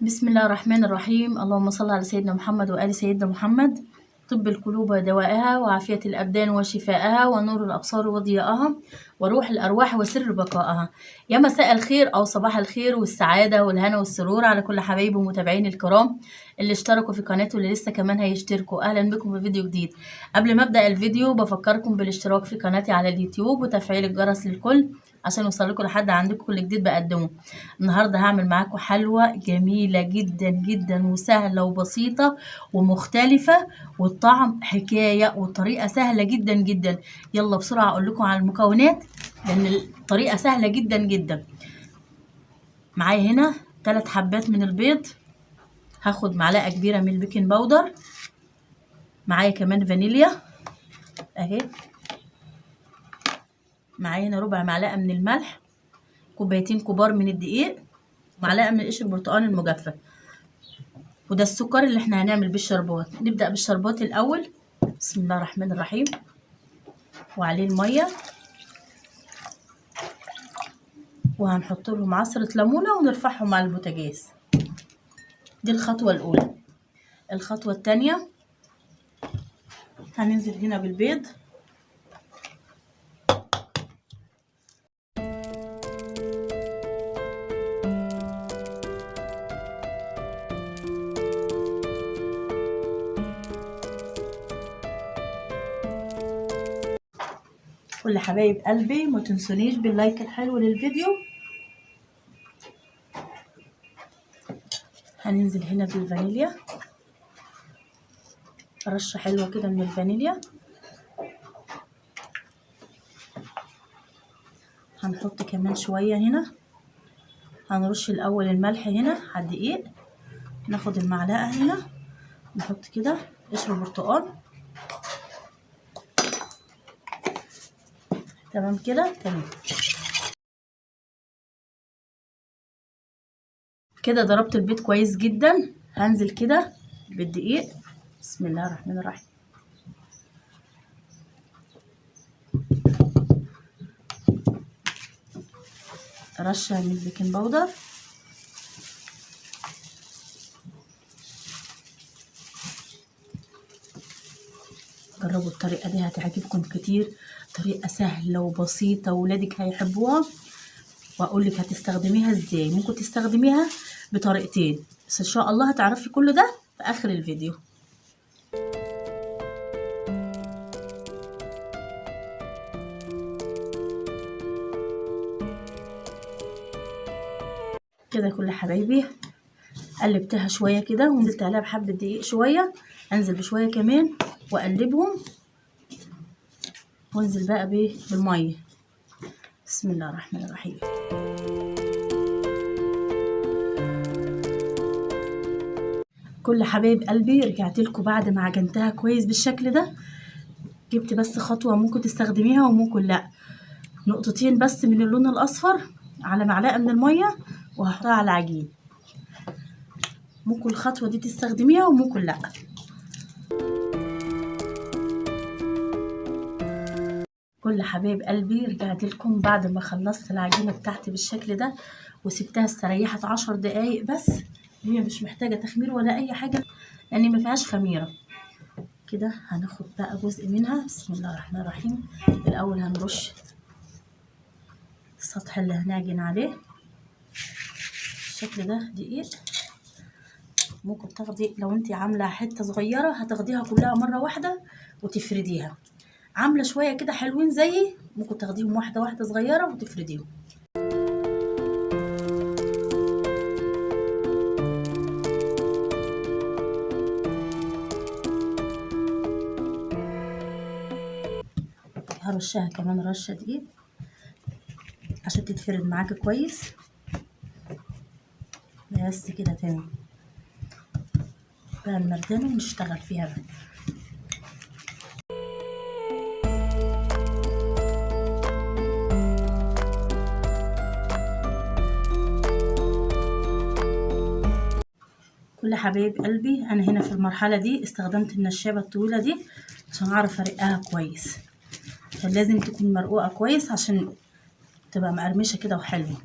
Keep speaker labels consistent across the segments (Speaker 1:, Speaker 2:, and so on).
Speaker 1: بسم الله الرحمن الرحيم. اللهم صل على سيدنا محمد وآل سيدنا محمد. طب القلوب ودوائها، وعافية الأبدان وشفائها، ونور الأبصار وضياءها، وروح الأرواح وسر بقائها. يا مساء الخير أو صباح الخير والسعادة والهنا والسرور على كل حبايبي ومتابعيني الكرام اللي اشتركوا في قناتي واللي لسه كمان هيشتركوا. أهلا بكم في فيديو جديد. قبل ما أبدأ الفيديو بفكركم بالاشتراك في قناتي على اليوتيوب وتفعيل الجرس للكل عشان يوصلكم لحد عندكم كل جديد بقدمه. النهارده هعمل معاكم حلوى جميلة جدا جدا وسهلة وبسيطة ومختلفة، والطعم حكاية، والطريقة سهلة جدا جدا. يلا بسرعة اقول لكم على المكونات لان الطريقة سهلة جدا جدا. معايا هنا 3 حبات من البيض، هاخد معلقه كبيرة من ال baking powder، معايا كمان فانيليا اهي، معايا هنا ربع معلقه من الملح، كوبايتين كبار من الدقيق، معلقه من قشر البرتقال المجفف، وده السكر اللي احنا هنعمل بيه الشربات. نبدا بالشربات الاول. بسم الله الرحمن الرحيم. وعليه المية، وهنحط لهم عصره ليمونه ونرفعهم على البوتاجاز. دي الخطوة الاولى. الخطوة الثانية هننزل هنا بالبيض. كل حبايب قلبي ما تنسونيش باللايك الحلو للفيديو. هننزل هنا بالفانيليا، رشة حلوة كده من الفانيليا. هنحط كمان شوية هنا. هنرش الأول الملح هنا على الدقيق، ناخد المعلقة هنا نحط كده قشر برتقال. تمام كده، تمام كده. ضربت البيض كويس جدا. هنزل كده بالدقيق. بسم الله الرحمن الرحيم. رشة من ال baking powder، جربوا الطريقة دي هتعجبكم كتير. طريقة سهلة وبسيطة وولادك هيحبوها. واقول لك هتستخدميها ازاي. ممكن تستخدميها بطريقتين، بس ان شاء الله هتعرفي كل ده في اخر الفيديو. كده كل حبايبي قلبتها شوية كده ونزلت عليها بحبة دقيق شوية. انزل بشوية كمان واقلبهم، وانزل بقى بالمية. بسم الله الرحمن الرحيم. كل حبايب قلبي رجعت لكم بعد ما عجنتها كويس بالشكل ده. جبت بس خطوة ممكن تستخدميها وممكن لا، نقطتين بس من اللون الاصفر على معلقه من المية وهحطها على العجين. ممكن الخطوة دي تستخدميها وممكن لا. كل حبايب قلبي رجعت لكم بعد ما خلصت العجينة بتاعتي بالشكل ده، وسبتها استريحت 10 دقايق بس. هي مش محتاجه تخمير ولا اي حاجة لان ما فيهاش خميره. كده هناخد بقى جزء منها. بسم الله الرحمن الرحيم. الاول هنرش السطح اللي هنعجن عليه بالشكل ده دقيق. ممكن تاخدي لو انت عامله حتة صغيرة هتاخديها كلها مرة واحدة وتفرديها. عامله شوية كده حلوين زيي ممكن تاخديهم واحدة واحدة صغيرة وتفرديهم. هرشها كمان رشه دقيق عشان تتفرد معاكي كويس. بس كده تمام. بقى المردانه ونشتغل فيها بقى. كل حبايب قلبي انا هنا في المرحلة دي استخدمت النشابه الطويلة دي عشان اعرف ارقها كويس. فلازم تكون مرقوقه كويس عشان تبقى مقرمشه كده وحلوه.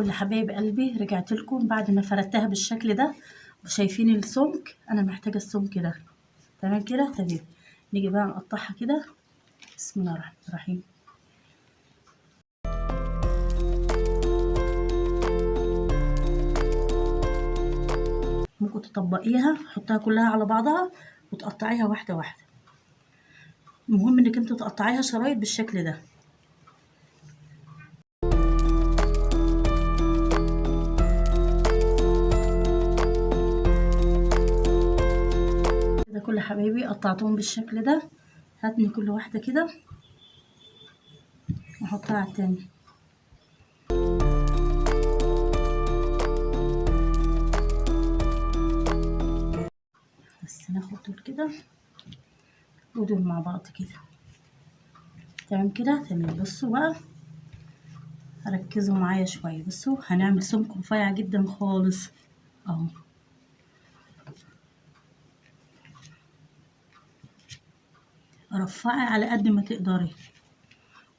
Speaker 1: كل حبايب قلبي، رجعت لكم بعد ما فردتها بالشكل ده، وشايفين السمك، انا محتاجه السمك ده. تمام كده، تمام. نيجي بقى نقطعها كده. بسم الله الرحمن الرحيم. ممكن تطبقيها، حطها كلها على بعضها وتقطعيها واحدة واحدة. المهم انك انت تقطعيها شرايط بالشكل ده. كده كل حبايبي قطعتهم بالشكل ده. هاتني كل واحدة كده واحطها على التاني. بس ناخد دول كده ودول مع بعض كده. تمام كده، تمام. بصوا بقى، ركزوا معايا شوية. بصوا هنعمل سمك رفيع جدا خالص اهو. رفعي على قد ما تقدري.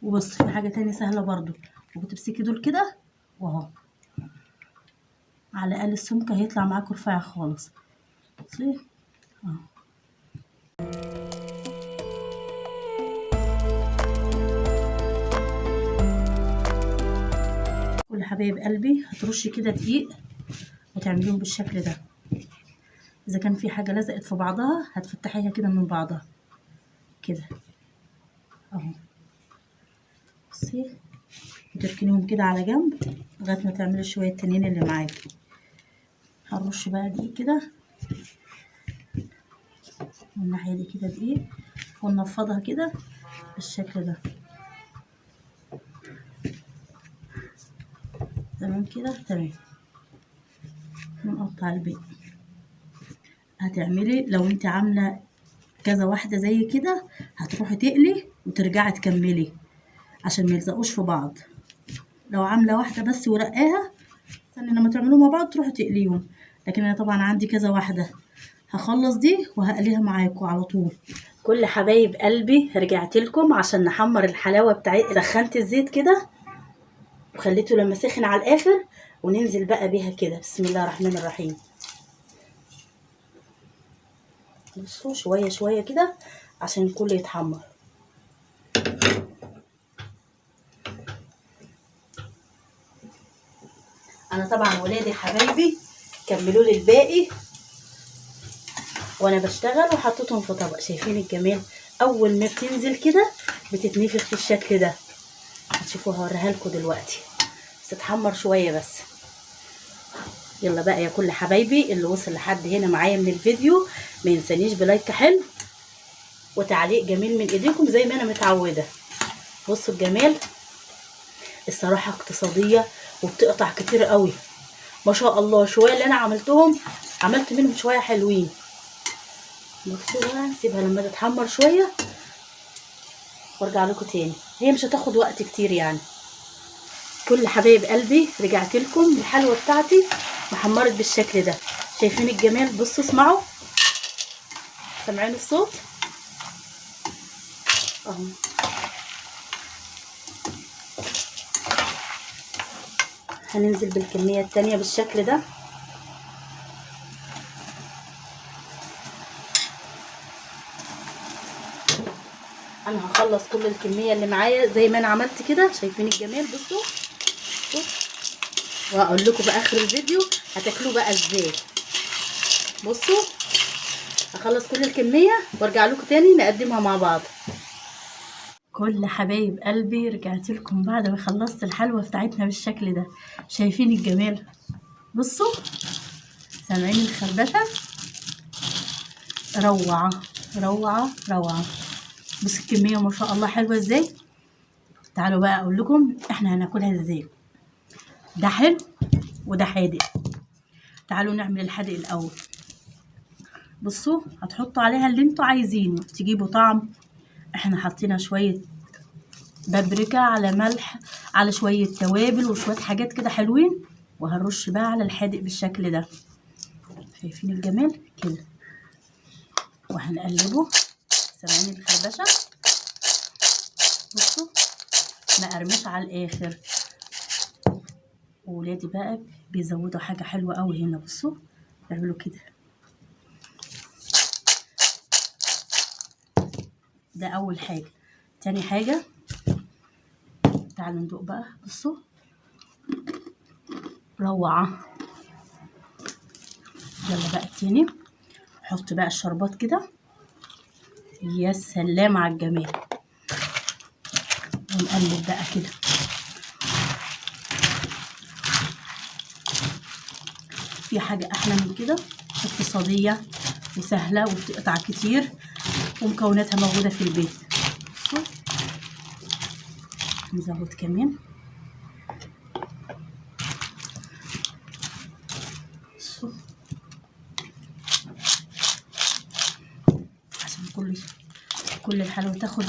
Speaker 1: وبص في حاجة تانية سهلة برضو، وبتمسكي دول كده واهو، على الاقل السمك هيطلع معاكم رفيع خالص. بصي اهو. كل حبايب قلبي هترشي كده دقيق وتعمليهم بالشكل ده. اذا كان في حاجة لزقت في بعضها هتفتحيها كده من بعضها كده اهو. بصي وتركنيهم كده على جنب لغاية ما تعملي شوية التانيين اللي معاكي. هنرش بقى دقيق كده من الناحية دي كده دقيق، وننفضها كده بالشكل ده. تمام كده، تمام. ونقطع الباقي. هتعملي لو انت عامله كذا واحدة زي كده هتروحي تقلي وترجعي تكملي عشان ما يلزقوش في بعض. لو عامله واحدة بس ورقاها استني لما تعملوهم مع بعض تروحي تقليهم، لكن انا طبعا عندي كذا واحدة، هخلص دي وهقليها معاكم على طول. كل حبايب قلبي رجعت لكم عشان نحمر الحلاوة بتاعتي. سخنت الزيت كده وخليته لما سخن على الاخر، وننزل بقى بيها كده. بسم الله الرحمن الرحيم. بصوا شوية شوية كده عشان الكل يتحمر. انا طبعا ولادي حبايبي كملوا لي الباقي وانا بشتغل، وحطيتهم في طبق. شايفين الجمال؟ اول ما بتنزل كده بتتنفخ بالشكل ده. هتشوفوها، هوريها لكم دلوقتي، بس تتحمر شوية بس. يلا بقى يا كل حبايبي اللي وصل لحد هنا معايا من الفيديو ما ينسانيش بلايك حلو وتعليق جميل من ايديكم زي ما انا متعوده. بصوا الجمال، الصراحة اقتصادية وبتقطع كتير قوي ما شاء الله. شوية اللي انا عملتهم عملت منهم شوية حلوين. بصوا بقى نسيبها لما تتحمر شوية وارجع لكم تاني، هي مش هتاخد وقت كتير يعني. كل حبايب قلبي رجعت لكم الحلوة بتاعتي محمرت بالشكل ده. شايفين الجمال؟ بصوا اسمعوا، سامعين الصوت اهو. هننزل بالكمية التانية بالشكل ده. انا هخلص كل الكمية اللي معايا زي ما انا عملت كده. شايفين الجمال؟ بصوا، وهقول لكم في اخر الفيديو هتاكلوه بقى ازاي. بصوا هخلص كل الكمية وارجع لكم تاني نقدمها مع بعض. كل حبايب قلبي رجعت لكم بعد ما خلصت الحلوة بتاعتنا بالشكل ده. شايفين الجمال؟ بصوا سامعين الخربشه؟ روعه روعه روعه. بص الكمية ما شاء الله حلوة ازاي. تعالوا بقى اقول لكم احنا هناكلها ازاي. ده حلو وده حادق. تعالوا نعمل الحادق الاول. بصوا هتحطوا عليها اللي انتوا عايزينه، تجيبوا طعم. احنا حطينا شوية بابريكا على ملح على شوية توابل وشوية حاجات كده حلوين، وهنرش بقى على الحادق بالشكل ده. شايفين الجمال كده؟ وهنقلبه. سامعين الخربشه؟ بصوا مقرمش على الاخر. وولادي بقى بيزودوا حاجة حلوة قوي هنا. بصوا بيعملوا كده. ده اول حاجة. تاني حاجة تعالوا ندوق بقى. بصوا روعه. يلا بقى التاني، حط بقى الشربات كده. يا سلام على الجمال. ونقلب بقى كده. في حاجة أحلى من كده؟ اقتصادية وسهلة وبتقطع كتير ومكوناتها موجودة في البيت. بصوا نزود كمان. بصوا عشان كل الحلوة تاخد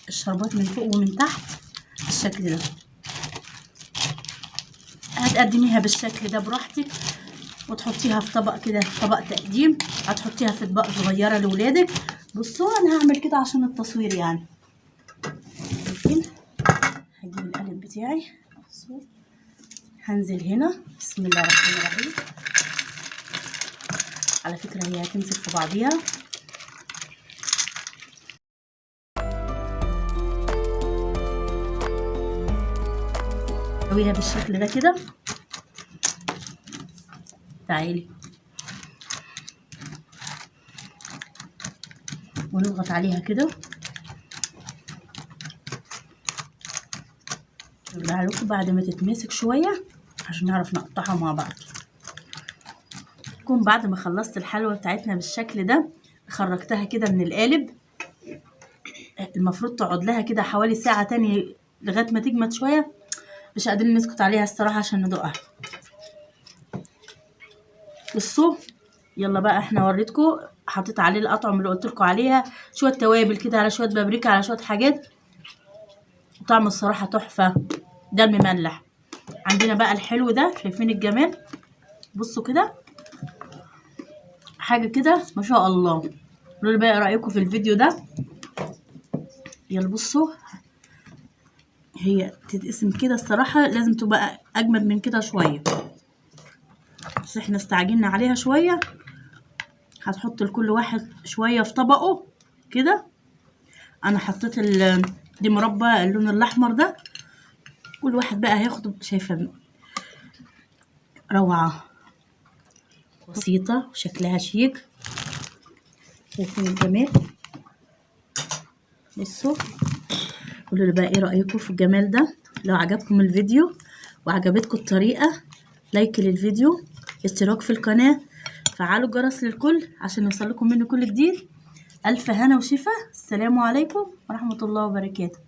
Speaker 1: الشربات من فوق ومن تحت بالشكل ده. هتقدميها بالشكل ده براحتك، وتحطيها في طبق كده، في طبق تقديم. هتحطيها في اطباق صغيرة لولادك. بصوا انا هعمل كده عشان التصوير يعني. هجيب القالب بتاعي. بصوا هنزل هنا، بسم الله الرحمن الرحيم. على فكرة هي هتمسك في بعضيها. سويها بالشكل ده كده. تعالي ونضغط عليها كده. نرجع لكم بعد ما تتماسك شوية عشان نعرف نقطعها مع بعض. يكون بعد ما خلصت الحلوة بتاعتنا بالشكل ده، خرجتها كده من القالب. المفروض تقعد لها كده حوالي ساعة تاني لغاية ما تجمد شوية. مش قادرين نسكت عليها الصراحة عشان ندوقها. بصوا يلا بقى، احنا وريتكم، حطيت عليه الاطعم اللي قلت لكم عليها، شوية توابل كده على شوية بابريكا على شوية حاجات. طعمه الصراحة تحفة. ده المملح. عندنا بقى الحلو ده، شايفين الجمال؟ بصوا كده حاجة كده ما شاء الله. قولوا لي بقى رايكم في الفيديو ده. يلا بصوا هي تتقسم كده الصراحة، لازم تبقى اجمد من كده شوية، بس احنا استعجلنا عليها شوية. هتحط لكل واحد شوية في طبقه كده. انا حطيت دي مربى اللون الاحمر ده، كل واحد بقى هياخد. شايفه روعه، بسيطة وشكلها شيك. شايفين الجمال؟ بصوا قولوا لي بقى ايه رايكم في الجمال ده. لو عجبكم الفيديو وعجبتكم الطريقة، لايك للفيديو، اشتراك في القناة، فعلوا الجرس للكل عشان يوصلكم منه كل جديد. الف هنا وشفا. السلام عليكم ورحمة الله وبركاته.